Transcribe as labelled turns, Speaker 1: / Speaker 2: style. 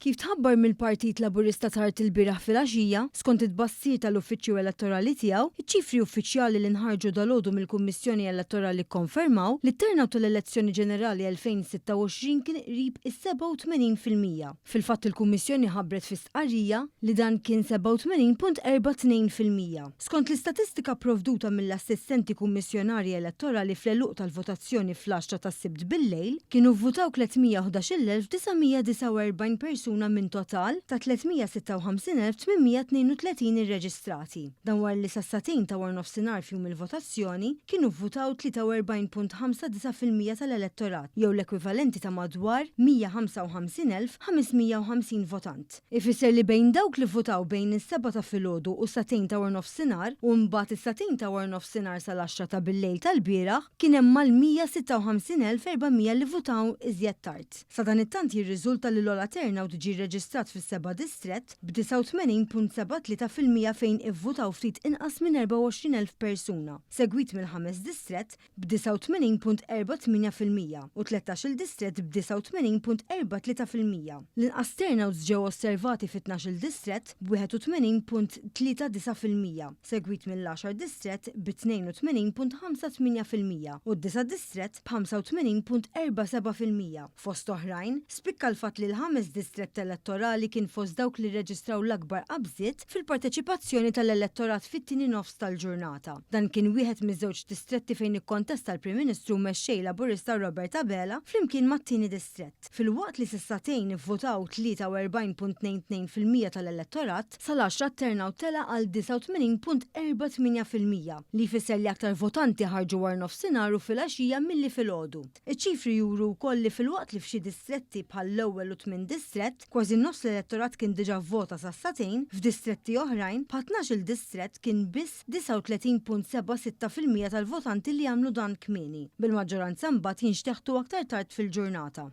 Speaker 1: Kif tħabbar mill-Partit Laburista tard ilbieraħ filgħaxija, skont it-tbassir tal-Uffiċċju Elettorali tiegħu, iċ-ċifri uffiċjali li nħarġu dalgħodu mill-Kummissjoni Elettorali kkonfermaw li t-turnout tal-elezzjoni ġenerali 2026 kien qrib is-87%. Fil-fatt il-Kummissjoni ħabbret fi stqarrija li dan kien 87.42%. Skont l-istatistika pprovduta mill-assistenti kummissjonarji elettorali fl-għeluq tal-votazzjoni fl-għaxra tas-Sibt billejl, kienu vvutaw 311,949 persuna minn total ta' 356,832 irreġistrati. Dan wara li sas-sagħtejn ta' waranofsinhar f'jum il-votazzjoni, kienu vvutaw 43.59% tal-elettorat, jew l-ekwivalenti ta' madwar 155,550 votant. Ifisser li bejn dawk li vvutaw bejn is-sebgħa ta' filgħodu u s-sagħtejn ta' waranofsinhar u mbagħad is-sagħtejn ta' waranofsinhar sal-għaxra ta' billejl tal-bieraħ kien hemm mal-156,400 li vvutaw iżjed tard. Sadanittant jirriżulta li l-ogħla turnout ġie rreġistrat fis-seba' distrett b'89.73% fejn ivvutaw ftit inqas minn 24,000 persuna, segwit mill-ħames distrett b'89.48% u 13-il distrett b'89.43%. L-inqas turnouts ġew osservati fi 12-il distrett b'81.39%, segwit mill-għaxar distrett bi 82.58% u d-disa' distrett b'85.47%. Fost oħrajn, spikka l-fatt li l-ħames distrett elettorali kien fost dawk li rreġistraw l-akbar qabżiet fil-parteċipazzjoni tal-elettorat fit-tieni nofs tal-ġurnata. Dan kien wieħed miż-żewġ distretti fejn ikkontesta l-Prim Ministru u Mexxej Laburista Robert Abela flimkien mat-tieni distrett. Filwaqt li s'is-sagħtejn ivvutaw 43.22% tal-elettorat, sal-għaxra t-turnout tela' għal 89.48%, li jfisser li aktar votanti ħarġu waranofsinhar u filgħaxija milli filgħodu. Iċ-ċifri juru wkoll li filwaqt li f'xi distretti bħall-ewwel u tmien distrett, kważi nofs l-elettorat kien diġà vvota sas-sagħtejn, f'distretti oħrajn, bħat-tnax-il distrett kien biss 39.76% tal-votanti li għamlu dan kmieni, bil-maġġoranza mbagħad jinxteħtu aktar tard fil-ġurnata.